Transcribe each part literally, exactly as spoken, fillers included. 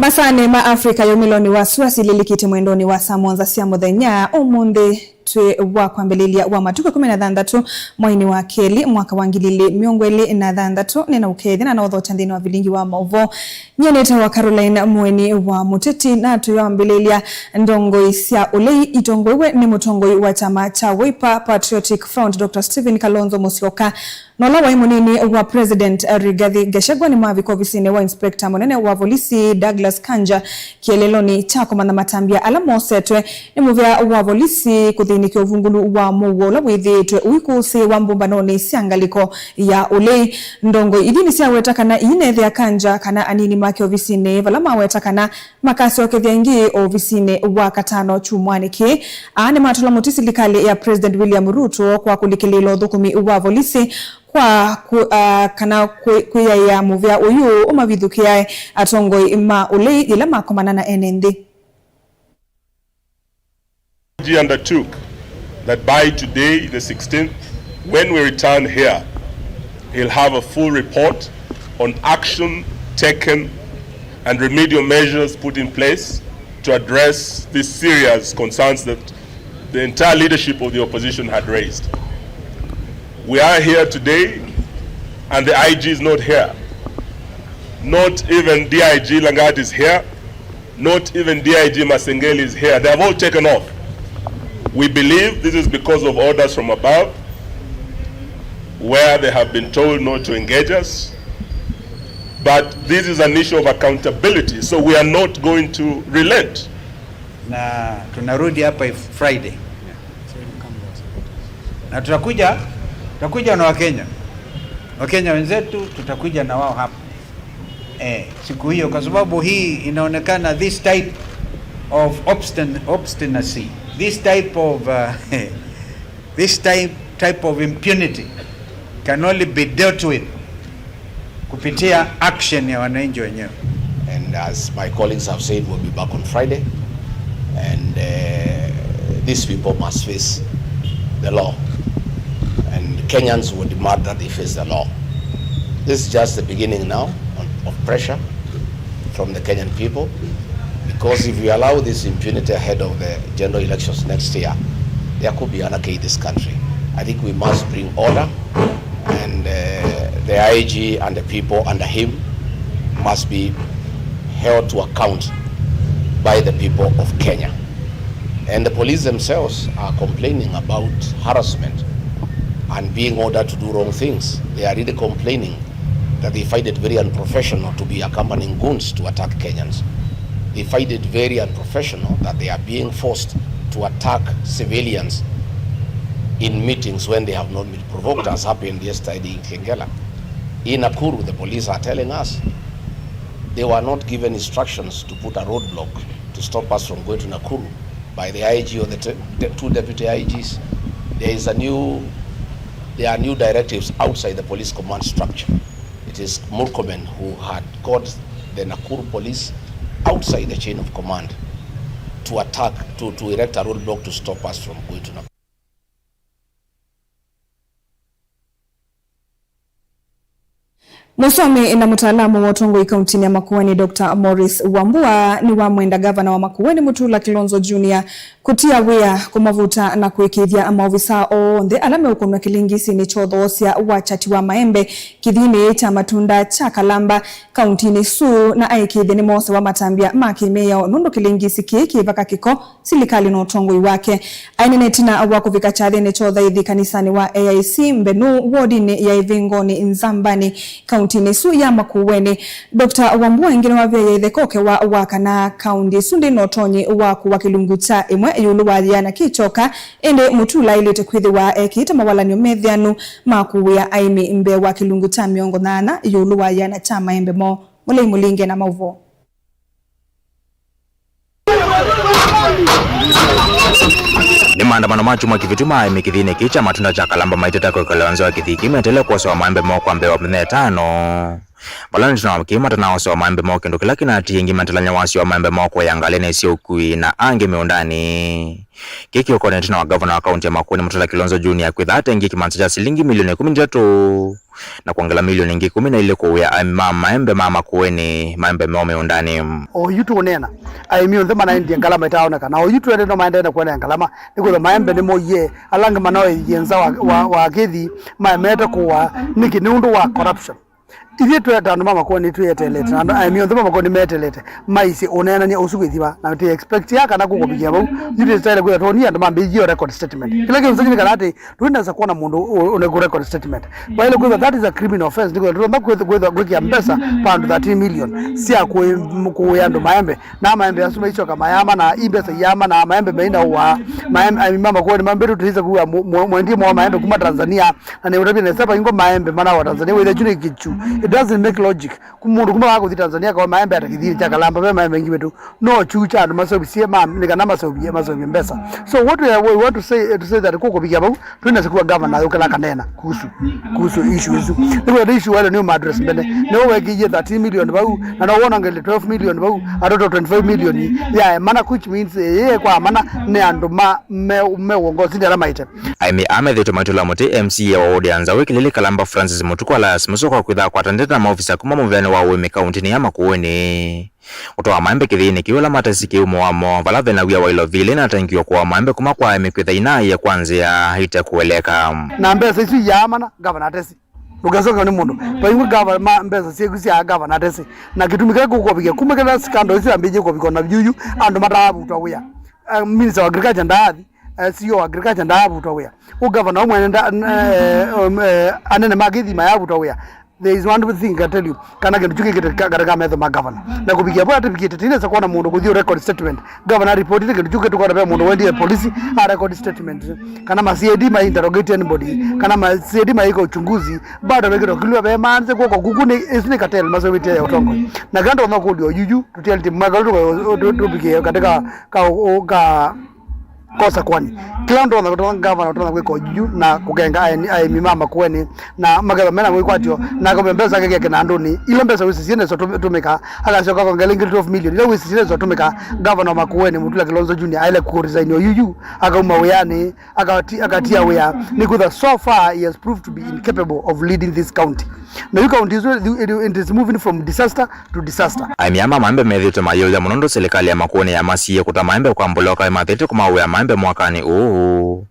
Masaanĩ ma Africa ya ũmĩlonĩ wa sua silĩlĩkĩte mwendonĩ wa saa mũonza sya mũthenya ũmũnthĩ. Twĩ wa kwambĩlĩlya wa matukũ ĩkũmi na thanthatũ mweinĩ wa kelĩ mwaka wa ngili ilĩ mĩongo ĩlĩ na thanthatũ. Nĩ na ũkethya na naũthokya nthĩnĩ wa vilingi wa maũvoo. Nyie nĩtawa Caroline Mũeni wa Mũteti, na twĩambĩlĩlya ndongoi sya ũlei itongoew'e nĩ mũtongoi wa kyama kya Wiper Patriotic Front, Doctor Stephen Kalonzo Musyoka, na ũla waĩ mũnini wa President Rigathi Gachagua nĩmavika ovisinĩ wa inspector mũnene wa volisi Douglas Kanja kĩeleelonĩ kya kũmantha matambya ala mosetwe nĩ mũvĩa wa volisi kũthĩnĩkya ũvungũlu wa mũuo ũla wĩthĩĩtwe ũikũsĩĩwa mbũmbanonĩ sya ngalĩko ya ũlei. Ndongoi ithi nĩsyaweta kana iinethĩa Kanja kana anini make ovisinĩ, vala maweta kana makasyokethya ĩngĩ ovisinĩ Wakatano kyumwanĩ kĩĩ. Aa nĩmatũla mũtĩ silikalĩ ya President William Ruto kwa kũlikĩlĩĩla ũthũkũmi wa volisi kwa ku-, ah, kana kwĩ-, kwĩyaĩa mũvĩa ũyũ ũmavithũkĩae atongoi ma ũlei yĩla makomana na ene nthĩ. He undertook that by today, the sixteenth, when we return here, he'll have a full report on action taken and remedial measures put in place to address these serious concerns that the entire leadership of the opposition had raised. We are here today, and the I G is not here. Not even D I G Langat is here. Not even D I G Masengeli is here. They have all taken off. We believe this is because of orders from above, where they have been told not to engage us. But this is an issue of accountability, so we are not going to relent. Na tunarudi hapa if-, Friday. Na tutakuja, tutakuja na Wakenya. Wakenya wenzetu tutakuja na wao hapa. Eh, siku hiyo, kwa sababu hii inaonekana this type of obstin-, obstinacy, this type of, uh, this type, type of impunity can only be dealt with kupitia action ya wananchi wenyewe. And as my colleagues have said, we'll be back on Friday. And, uh, these people must face the law. And Kenyans will demand that they face the law. This is just the beginning now of, of pressure from the Kenyan people, because if we allow this impunity ahead of the general elections next year, there could be anarchy in this country. I think we must bring order, and, uh, the I G and the people under him must be held to account by the people of Kenya. And the police themselves are complaining about harassment and being ordered to do wrong things. They are really complaining that they find it very unprofessional to be accompanying goons to attack Kenyans. They find it very unprofessional that they are being forced to attack civilians in meetings when they have not been provoked, as happened yesterday in Kengela. In Nakuru, the police are telling us they were not given instructions to put a roadblock to stop us from going to Nakuru by the I G or the te-, the two deputy I Gs. There is a new, there are new directives outside the police command structure. It is Murkomen who had got the Nakuru police outside the chain of command to attack, to, to erect a roadblock to stop us from going to Nakuru. Mũsomi na mũtaalamu wa ũtongoi kauntinĩ ya Makueni, Doctor Morris Wambua, nĩwamwenda ngavana wa Makueni, Mutula Kilonzo Junior, kũtia wĩa kũmavuta na kũĩkĩĩthya maovisaa onthe ala meũkũnwa kĩlĩngĩsinĩ kya ũthoosya wa kyati wa maembe kĩthiinĩ kya matunda kya Kalamba kauntinĩ ĩsu, na aĩkĩĩthye nĩmosewa matambya ma kĩmĩao nũndũ kĩlĩngĩsi kĩĩ kĩvaka kĩko silikalĩ na ũtongoi wake. Aineena ĩtina wa kũvika kyathĩnĩ kya ũthaithi kanisanĩ wa A I C Mbenu, wodinĩ ya Ĩvĩngoni Nzambani, kauntinĩ ĩsu ya Makueni. Doctor Wambua ĩngĩ nĩwavĩaie ĩtheka ũkewa wa kana kaunti ĩsu ndĩ na ũtonyi wa kũwa kĩlungu kya ĩmwe ĩũlũ wa yĩana kĩ kyoka, ĩndĩ Mutula aĩlĩte kwĩthĩwa ekĩĩte mawalany'o metheanu ma kũwĩa aĩmi mbee wa kĩlungu kya mĩongo nyanya ĩũlũ wa yĩana kya maembe moo. Mũlei Mũlinge na maũvoo. Nĩ maandamano ma kyumwa kĩvĩtu ma aĩmi kĩthiinĩ kĩĩ kya matunda kya Kalamba maitĩte kwĩkĩlĩwa nzeo ya kĩthii kĩĩ meteele kwosewa maembe moo kwa mbee wa mĩthenya ĩtano. Vala nĩ tena wa kĩima tena wasyo wa maembe moo, kĩndũ kĩla kĩnatie aingĩ matelany'a wasyo wa maembe moo kũya ngalĩnĩ sya ũkui na angĩ mĩũndanĩ. Kĩĩ kĩũkonetwe na wa ngavana wa kaunti ya Makueni Mutula Kilonzo Junior kwĩtha atengie kĩmanza kya silingi milioni ĩkũmi na itatũ na kwongela milioni ingĩ ĩkũmi na ilĩ kũwĩa aĩmi ma maembe ma Makueni maembe moo mĩũndanĩ. O yu tũũneena, aĩmi onthe manaendie ngalama itaoneka, na o yu twende no maendee na kuonea ngalama, nĩkwĩthwa maembe nĩmoie, ala angĩ manaoie nza wa, wa, wa kĩthi maemete kũwa. Nĩkĩ? Nĩ ũndũ wa corruption. Ithyĩ twĩ ta andũ ma Makueni nĩtwĩeteelete, na andũ, aĩmi onthe ma Makueni nĩmeeteelete, maisye ũneenany'a ũsu wĩthĩwa, na tĩ expect ya kana kũkũvikĩa vau, yu tũtaĩle kwĩthwa twonie andũ mambĩĩie record statement. Kĩla kĩũsakyi nĩ kana atĩ tũinesa kwona mũndũ ũ-, ũneku record statement. Vaĩle kwĩthwa that is a criminal offense, nĩkwĩthwa tũtonya kwĩth-, kwĩthwa kwĩkĩa mbesa pound thirteen million sya kũĩ-, kũĩa andũ maembe, na maembe asu maicoka mayamana, i mbesa iyamana, maembe mainaũa, maembe, aĩmi ma Makueni mambĩte tũtĩsya kuwa mu-, mu-, mwendia mwa maembe kuma Tanzania, na nĩũtavye nesa vaingwa maembe manawa Tanzania, wĩthĩa kyu nĩ kĩkyu. It doesn't make logic. Ku mũndũ kuma vaa kũthi Tanzania akawa maembe ata kĩthii kya Kalamba, ve maembe maingĩ vĩtũ. No kyu kya andũ maseũvisye, ma, nĩ kana maseũvie, maseũvie mbesa. So what we, we want to say, to say that kũkũvikĩa vau, twĩna sikuwa governor ayũkĩla kanena kuhusu, kuhusu issue isu. Nĩkwenda issue wale nĩ ma address mbene. Nĩwe wekĩie thirteen million vau, na no wonangele twelve million vau, atoto twenty-five million ya emana, which means, eh, kwa mana nĩ andũ ma, me, me uongozi nĩ ala maite. Aĩmi aa methĩĩtwe maitũla mũtĩ M C A wa ward ya Nzaũ Ĩkĩlĩlĩ Kalamba Francis Mũtuku Elias mũsoko wa kwĩtha akwatanĩte na maovisa kuma mũvĩanĩ wa ũĩmi kauntinĩ ya Makueni. Ũtwaa maembe kĩthĩinĩ kĩu ala matesi kĩumo wamo, vala vena wia wa ilovili na atengiwa kũaa maembe kuma kwa aĩmi kwĩtha inaaie kwa nzĩa ite kũeleka. Na mbesa isu iyaamana, ngavana atesi. Ndũkesokew'e nĩ mũndũ. Vaingĩ ngava-, ma-, mbesa syaku sya ngavana atesi. Na kĩtumi kĩla kũkũvikĩa, kuma kĩla scandal isu yambĩĩie kũvikwa na vyuyu, andũ mataavutwa wĩa. Eh, Minister wa Agriculture ndaathi, eh, C E O wa Agriculture ndaavutwa wĩa. Ũngavana ũmwe nda-, n-, eh, um, eh, anene ma kĩthima yavutwa wĩa. There is one thing I tell you, kana kĩndũ kyu kĩkĩte ka-, katika metho ma governor. Na kũvikia vau atĩvikĩte, tinesa kuona mũndũ kũthi record statement. Governor reportite kĩndũ kyu kĩtũkona ve mũndũ wendie polisi a record statement. Kana ma C I D ma interrogate anybody. Kana ma C I D maika uchunguzi. Bado vekĩtwa kilua ve manze kuoko kuku nĩ, isu nĩ cartel maseũvĩtie ya ũtongoi. Na kĩla ndonya kũlio yuyu, tũtialĩte mwaka ũyũ tũ-, tũ-, tũvikie katika ka, ka, ka kosa kwani. Kĩla ndonya kũtonya ngavana ũtonya kwĩka ũyu na kũkenga aeni-, aĩmi ma Makueni na makethwa mena mwĩkwatyo na akombe mbesa akekĩa kĩnandũnĩ. Ila mbesa wĩsĩ syĩnesa tũmĩka, akasyoka kongela ingĩ twelve million. Ila wĩsĩ syĩnesa tũmĩka, ngavana wa Makueni Mutula Kilonzo Junior aile kũresign oyuyu, akauma wĩanĩ, akati-, akatia wĩa. Nĩkwĩthwa so far he has proved to be incapable of leading this county. Na yu county isu, it, it is moving from disaster to disaster. Aĩmi aa ma maembe methĩĩtwe mayĩũya mũno ũndũ silikalĩ ya Makueni yamasiie kũta maembe kwa mboleoka ĩmathĩte kũmaũĩa maembe mwakanĩ ũũ,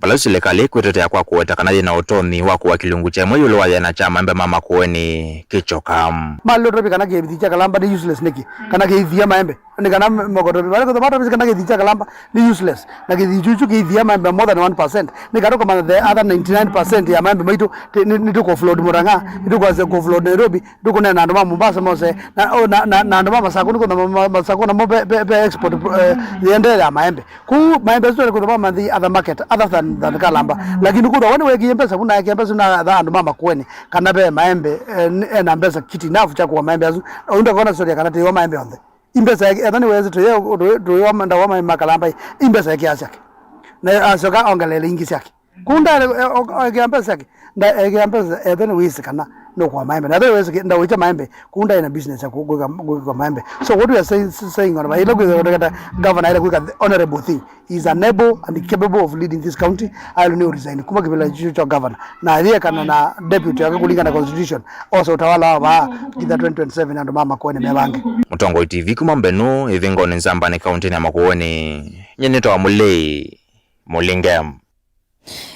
vala yu silikalĩ ĩkwĩtetea kwa kũweta kana yĩna ũtonyi wa kũwa kĩlungu kya ĩmwe ĩũlũ wa yĩana kya maembe ma Makueni kĩkyoka. Malilo topic kana kĩvithi kya Kalamba nĩ useless nĩkĩ? Kana kĩithia maembe? Nĩ kana mokoto vale kũtha mato kana kĩthi kya Kalamba nĩ useless. Na kĩthi chuchu kĩithia maembe more than one percent. Nĩ kana kũmanya the other ninety-nine percent ya maembe maitũ nĩ, nĩ tũkũ flood Murang'a, nĩ tũkũ flood Nairobi, nĩ tũkũneena andũ ma Mombasa mose, na, o, na, na, na andũ ma Masakũ, nĩ kũna ma, ma, Masakũ namo ve, ve, ve export, eh, yĩendee ya maembe. Kũu maembe asu twende kũtha ma manthi other market other than, than Kalamba. Lakini kũtha wani wekie mbesa, kuna yake mbesa na tha andũ ma Makueni, kana ve maembe, eh, ena mbesa kiti enough cha kũwa maembe asu. Ũndakona story kana tĩwa maembe onthe. Imbesa yake, ethwa nĩwesĩ tũye, tũye, tũye wa ndawa ma, ma Kalamba, imbesa yake asyake. Na asyoka ongelele ingĩ syake. Kũu ndaele, e, o, o, ekea mbesa syake. Nda, ekea mbesa, ethwa nĩwĩsĩ kana nũkũwa maembe. Na ethwa nĩwĩsĩ, ndawĩkya maembe, kũu ndaĩ na business ya kũ-, kũĩka, kũĩka maembe. So what we are saying, saying on, ila kwĩthwa kũteketa governor ile kũĩka the honorable thing. He is unable and capable of leading this county. Aĩlwe nĩ resign kuma kĩvĩla kyu kya governor. Na ayĩekana na deputy yake kũlingana na constitution. Ose ũtawala wa vaa, nginya twenty twenty-seven andũ ma Makueni mevange. Mũtongoi T V kuma Mbenu, Ĩvingoni Nzambani, kauntinĩ ya Makueni. Nyie nĩtawa Mũlei Mũlinge.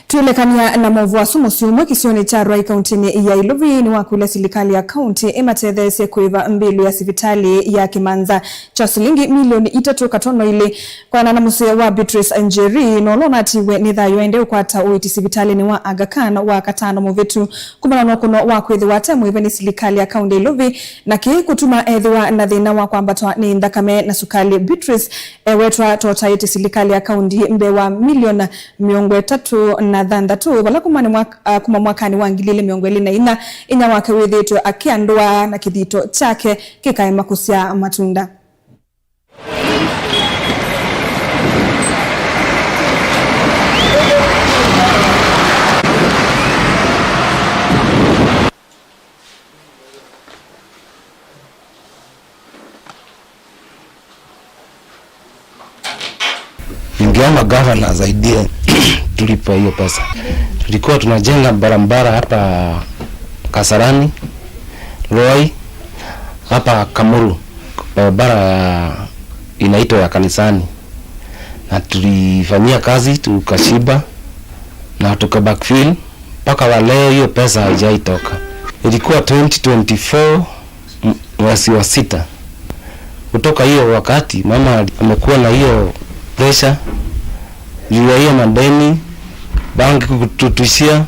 Twĩlekany'a na maũvoo asu, mũsyĩ ũmwe kĩsionĩ kya Rwai kauntinĩ ya Ilovi nĩwakũlya silikalĩ ya kaunti ĩmatetheesye kũĩva mbilu ya sivitalĩ ya kĩmanza kya silingi milioni itatũ katono ilĩ. Kwana na mũseo wa Beatrice Njeri, na ũla ũnatiwe nĩ thayũ aendee ũkwata ũiiti sivitalĩnĩ wa Aga Khan wa katano mũvĩtu, kumana na ũkũno wa kwĩthĩwa ate mũĩve nĩ silikalĩ ya kaunti ya Ilovi, na kĩĩ kũtuma ethĩwa na thĩna wa kwambatwa nĩ nthakame na sukalĩ. Beatrice ewetwa totaĩte silikalĩ ya kaunti mbee wa milioni mĩongo ĩtatũ na thanthatũ, vala kuma nĩ mwak-, ah, kuma mwakanĩ wa ngili ilĩ mĩongo ĩlĩ na inya, inya wake wĩthĩĩtwe akĩandũa na kĩthito kyake kĩkaema kũsyaa matunda. Naomba gavana asaidie tulipwe hiyo pesa. Tulikuwa tunajenga barabara hapa Kasarani, Ruai, hapa Kamuru, barabara ya inaitwa ya Kanisani. Na tulifanyia kazi, tukashiba, na tuka backfill, mpaka wa leo hiyo pesa haijaitoka. Ilikuwa twenty twenty-four, m-, mwezi wa sita. Kutoka hiyo wakati, mama ali-, amekuwa na hiyo pressure, juu ya hiyo madeni, banki kututushia,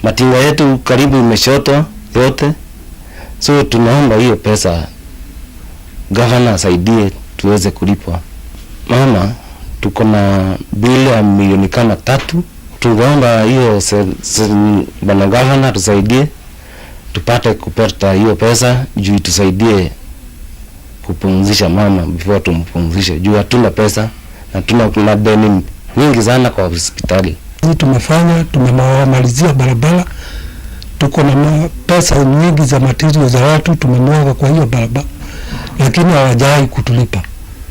matinga yetu karibu imeshotwa yote. So, tunaomba hiyo pesa, gavana asaidie tuweze kulipwa. Mama, tuko na bill ya milioni kama tatu. Tungeomba hiyo se-, se-, bwana gavana tusaidie, tupate kupata hiyo pesa, juu itusaidie kupumzisha mama before tumpumzishe. Juu hatuna pesa, na tuna madeni nyingi sana kwa hospitali. Hii tumefanya, tumemalizia barabara, tuko na ma-, pesa nyingi za material za watu tumemwaga kwa hiyo barabara, lakini hawajawahi kutulipa.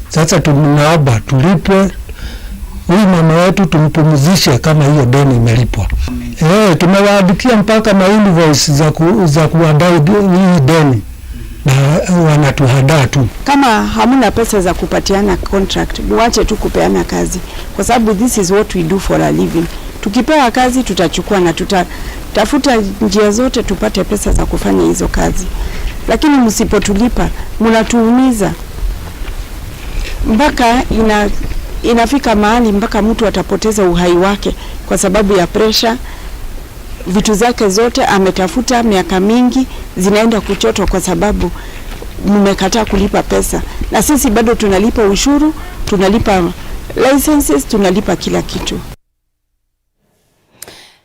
Sasa tunaomba tulipwe, huyu mama wetu tumpumzishe kama hiyo deni imelipwa. Eh, tumewaandikia mpaka ma invoice za ku-, za kuwadai de-, hii deni. Na wanatuhadaa tu. Kama hamuna pesa za kupatiana contract, muache tu kupeana kazi, kwa sababu this is what we do for a living. Tukipewa kazi, tutachukua na tutatafuta njia zote tupate pesa za kufanya hizo kazi, lakini msipotulipa, mnatuumiza mpaka ina-, inafika mahali mpaka mtu atapoteza uhai wake kwa sababu ya pressure. Vitu zake zote ametafuta miaka mingi zinaenda kuchotwa kwa sababu mmekataa kulipa pesa, na sisi bado tunalipa ushuru, tunalipa licenses, tunalipa kila kitu.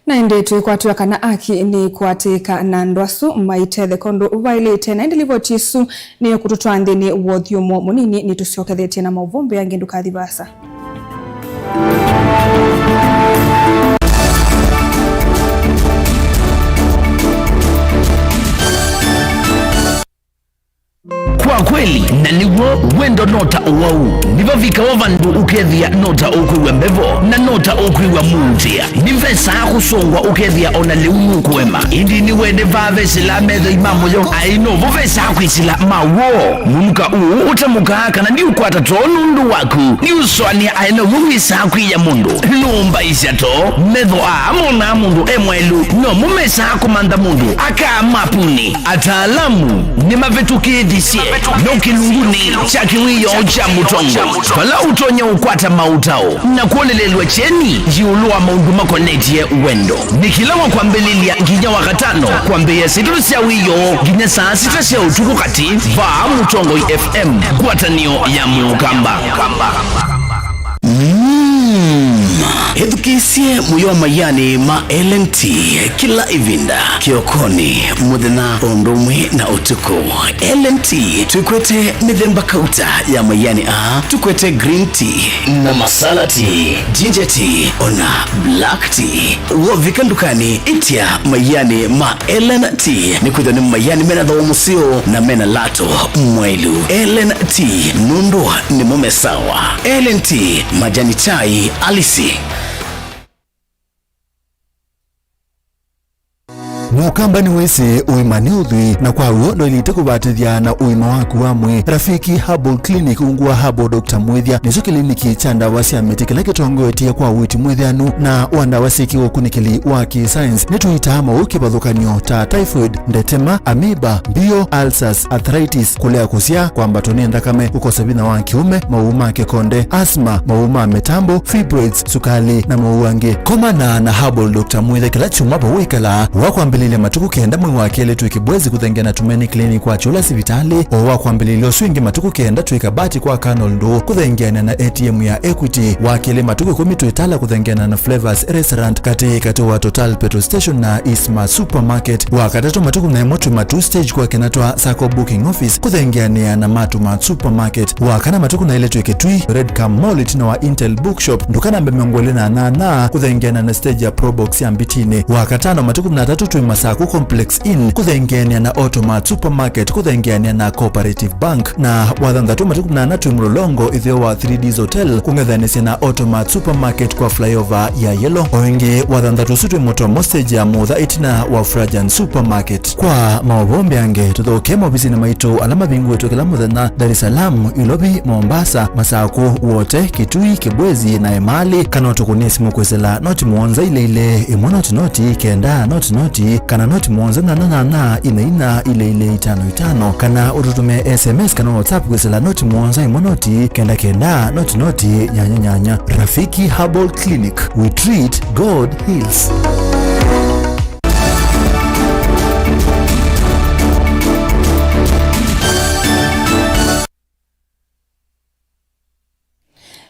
Na ĩndĩ twĩkwatw'a kana aki nĩkwatĩĩka na andũ asu maitetheka ũndũ vaĩlĩte. Na ĩndĩ livoti ĩsu nĩyo kũtũtwaa nthĩnĩ wa ũthyũmũo mũnini, nĩtũsyokethetye na maũvoo mbee angĩ, ndũkathi vaasa. Kwa kweli, na nĩw'o, wendo no ta ũwau. Nĩvavikawa vandũ ũkethĩa no ta ũkwĩw'a mbevo, na no ta ũkwĩw'a mũutĩa. Nĩvesaa kũsũngwa ũkethĩa o na lĩu nũkũema. Ĩndĩ nĩwene vaa vesĩlaa methoi ma mũyo, aĩ novo vesaa kwĩsĩla ma woo. Mũnuka ũũ ũtamũkaa kana ndiũkwata too nũndũ waku, nĩũsũanĩa aĩ now'o wĩsaa kwĩya mũndũ. Nũmbaisya too, metho aa monaa mũndũ e mwaĩlu, nomo mesaa kũmantha mũndũ akaa mapunĩ. Ataalamu nĩmavĩtũkĩthisye no kĩlungunĩ kya kĩwĩoo kya mũtongoi, vala ũtonya ũkwata maũtao na kwonelelw'a kyeni ĩũlũ wa maũndũ makonetye wendo. Nĩ kĩla wa kwambĩlĩlya nginya wa katano, kwambĩĩa saa itatũ sya wĩoo nginya saa sita sya ũtukũ katĩ, vaa Mũtongoi F M, ngwatanĩo ya Mũkamba. Mm. Ĩthukĩĩsye mũyo wa Maianĩ ma L N T kĩla ĩvinda, kĩokonĩ, mũthenya, o ũndũ ũmwe na ũtukũ. L N T twĩkwete mĩthemba kauta ya maianĩ aa, tũkwete green tea na masala tea, ginger tea, ona black tea. Wovika ndukanĩ, ĩtya maianĩ ma L N T, nĩkwĩthĩwa nĩ maianĩ mena thooa mũseo na mena lato mwaĩlu. L N T, nũndũ nĩmo me sawa. L N T, majani chai halisi. Mũkamba nĩwĩsĩ ũima nĩ ũthwii, na kwa w'o ndwaĩlĩte kũvatĩthya na ũima waku wa mwĩĩ. Rafiki Herbal Clinic ungu wa Herbal Doctor Mwĩthya nĩkyo kĩliniki kya ndawa sya mĩtĩ kĩla kĩtongoetye kwa ũiiti mwĩthĩanu na wa ndawa syĩkĩwe ũkunĩkĩli wa kĩ-science. Nĩtũitaa maũũ kĩvathũkany'o ta typhoid, ndetema, amoeba, mbio, ulcers, arthritis, kũlea kũsyaa, kwambatwa nĩ nthakame, kũkosa vinya wa kĩũme, maũũ ma kĩkonde, asthma, maũũ ma mĩtambo, fibroids, sukali, na maũũ angĩ. Komana na Herbal Doctor Mwĩthya kĩla kyumwa vau wĩkalaa. Wa kwambĩlĩlya matukũ kenda mwei wa kelĩ twĩ Kibwezi kũthengeana na Tumaini Clinic wa Kyũla sivitalĩ. O wa kwambĩlĩlya ũsu ĩngĩ matukũ kenda twĩ Kabati kwa Colonel Ndũũ kũthengeana na A T M ya Equity. Wa kelĩ matukũ ĩkũmi twĩ Tala kũthengeana na Flavors Restaurant katĩ katĩ wa Total Petrol Station na Isma Supermarket. Wa katatũ matukũ na ĩmwe twĩ Matuu Stage kwa Kenatwa Sacco Booking Office kũthengeanĩa na Matu Mart Supermarket. Wa kana matukũ na ĩlĩ twĩ Kitui, Red Cam Mall ĩtina wa Intel Bookshop, nduka namba mĩongo ĩlĩ na nyanya kũthengeana na stage ya Probox ya Mbitinĩ. Wa katano matukũ na atatũ twĩ Saku Complex Inn, kũthengeanĩa na Automart Supermarket, kũthengeanĩa na Cooperative Bank, na wathanthatũ matukũ na ana twĩ Mlolongo, ĩtheo wa three Ds Hotel, kũng'ethanĩsya na Automart Supermarket kwa flyover ya Yellow. O ĩngĩ, wathanthatũ ũsu twĩ Mũtomo stage ya Mũtha ĩtina wa Frajan Supermarket. Kwa maũvoo mbeange, tũthokee maovisinĩ maitũ ala mavingũĩtwe kĩla mũthenya, Dar es Salaam, Ilovi, Mombasa, Masaku, Wote, Kitui, Kibwezi na Emali, kana ũtũkũnĩe simũ kwĩsĩla noti mũonza ilĩ ilĩ, ĩmwe noti noti, kenda noti noti, kana noti mũonza nyanya nyanya, ina ina, ilĩ ilĩ, itano itano, kana ũtũtũmĩe S M S kana WhatsApp kwĩsĩla noti mũonza ĩmwe noti, kenda kenda, noti noti, nyanya nyanya. Rafiki Herbal Clinic, we treat, God heals.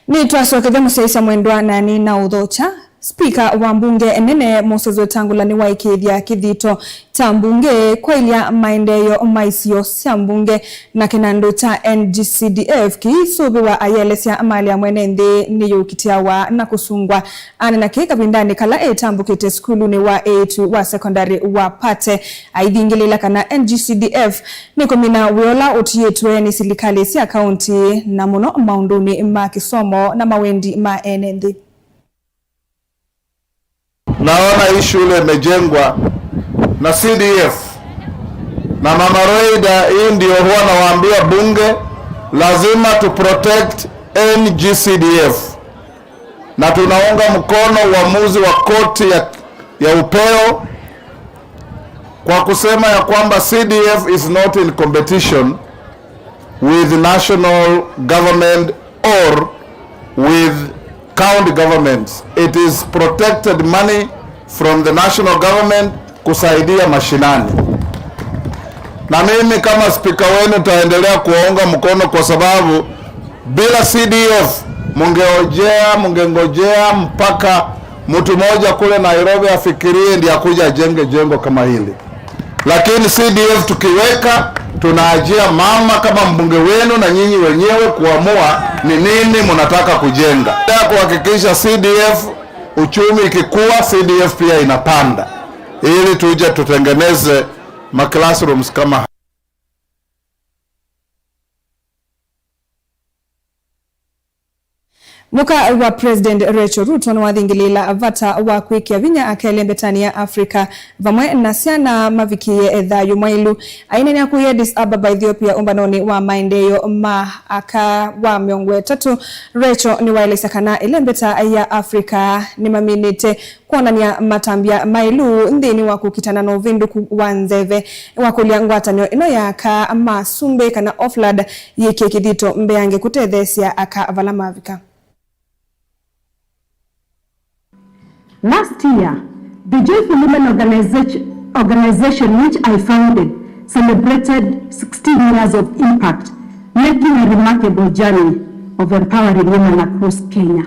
Nĩtwasokethya mũsyaĩĩsya mwendwa na nĩnaũthokya. Spika wa mbunge nene Moses Wetangula nĩwaĩkĩĩthya kĩthito kya mbunge kwaĩlya maendeeo ma isio sya mbunge na kĩnandũ kya N G C D F kĩisũvĩwa ayĩelesya malĩ ya mwene nthĩ nĩyũkitĩawa na kũsungwa. Anena kĩĩ kavindanĩ kala etambũkĩte sukulunĩ wa eĩtu wa sekondalĩ wa Pate, aithingĩlĩĩla kana N G C D F nĩkũmina wĩa ũla ũtiĩtwe nĩ silikalĩ sya kaunti, na mũno maũndũnĩ ma kĩsomo na mawendi ma ene nthĩ. Naona hii shule imejengwa na C D F. Na Mama Roida, hii ndio huwa nawaambia bunge, lazima tu protect N G C D F. Na tunaunga mkono uamuzi wa koti ya, ya upeo kwa kusema ya kwamba C D F is not in competition with national government or with county governments. It is protected money from the national government kusaidia mashinani. Na mimi kama spika wenu nitaendelea kuwaunga mkono kwa sababu bila C D F mungeojea, mungengojea mpaka mtu mmoja kule Nairobi afikirie ndiye akuja ajenge jengo kama hili. Lakini C D F tukiweka, tunaajia mama kama mbunge wenu na nyinyi wenyewe kuamua ni nini mnataka kujenga. Ya kuhakikisha C D F, uchumi ikikua, C D F pia inapanda. Ili tuje tutengeneze ma classrooms kama Mũka wa President Rachel Ruto nĩwathingĩlĩĩla vata wa kwĩkĩa vinya aka ĩlembetanĩ ya Africa vamwe na syana mavikĩĩe thayũ mwaĩlu. Aineenea kũu Addis Ababa, Ethiopia, ũmbanonĩ wa maendeeo ma aka wa mĩongo ĩtatũ, Rachel nĩwaelesya kana ĩlembeta ya Africa nĩmaminĩte kwonany'a matambya maĩlu nthĩnĩ wa kũkitana na ũvĩndũku wa nzeve, wakũlya ngwatanĩo ĩno ya aka ma asumbĩ kana OFLAD yĩkĩe kĩthito mbeange kũtetheesya aka vala mavika. Last year, the Joyful Women Organization, organization which I founded celebrated sixteen years of impact, making a remarkable journey of empowering women across Kenya.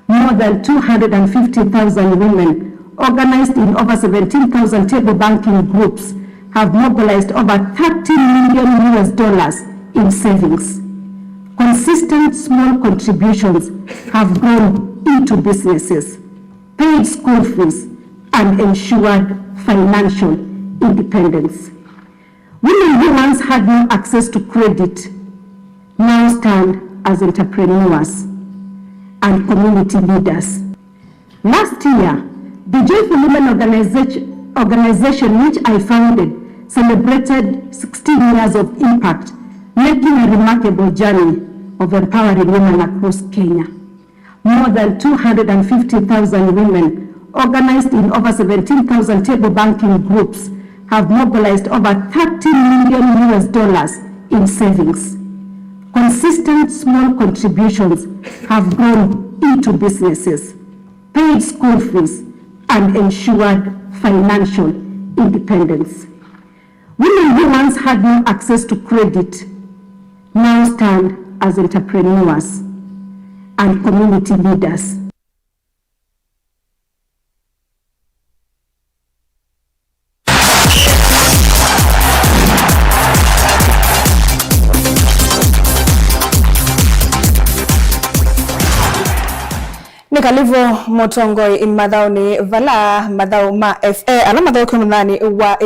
More than two hundred and fifty thousand women, organized in over seventeen thousand table banking groups, have mobilized over thirty million U S dollars in savings. Consistent small contributions have grown into businesses, paid school fees, and ensured financial independence. Women who once had no access to credit now stand as entrepreneurs and community leaders. Last year, the Joyful Women Organization, organization which I founded celebrated sixteen years of impact, making a remarkable journey of empowering women across Kenya. More than two hundred and fifty thousand women, organized in over seventeen thousand table banking groups, have mobilized over thirty million U S dollars in savings. Consistent small contributions have grown into businesses, paid school fees, and ensured financial independence. Women who once had no access to credit now stand as entrepreneurs and community leaders. Nĩ kalivu mũtongoi mathaũnĩ vala mathaũ ma F A ala mathaũkiwe mũthanĩ wa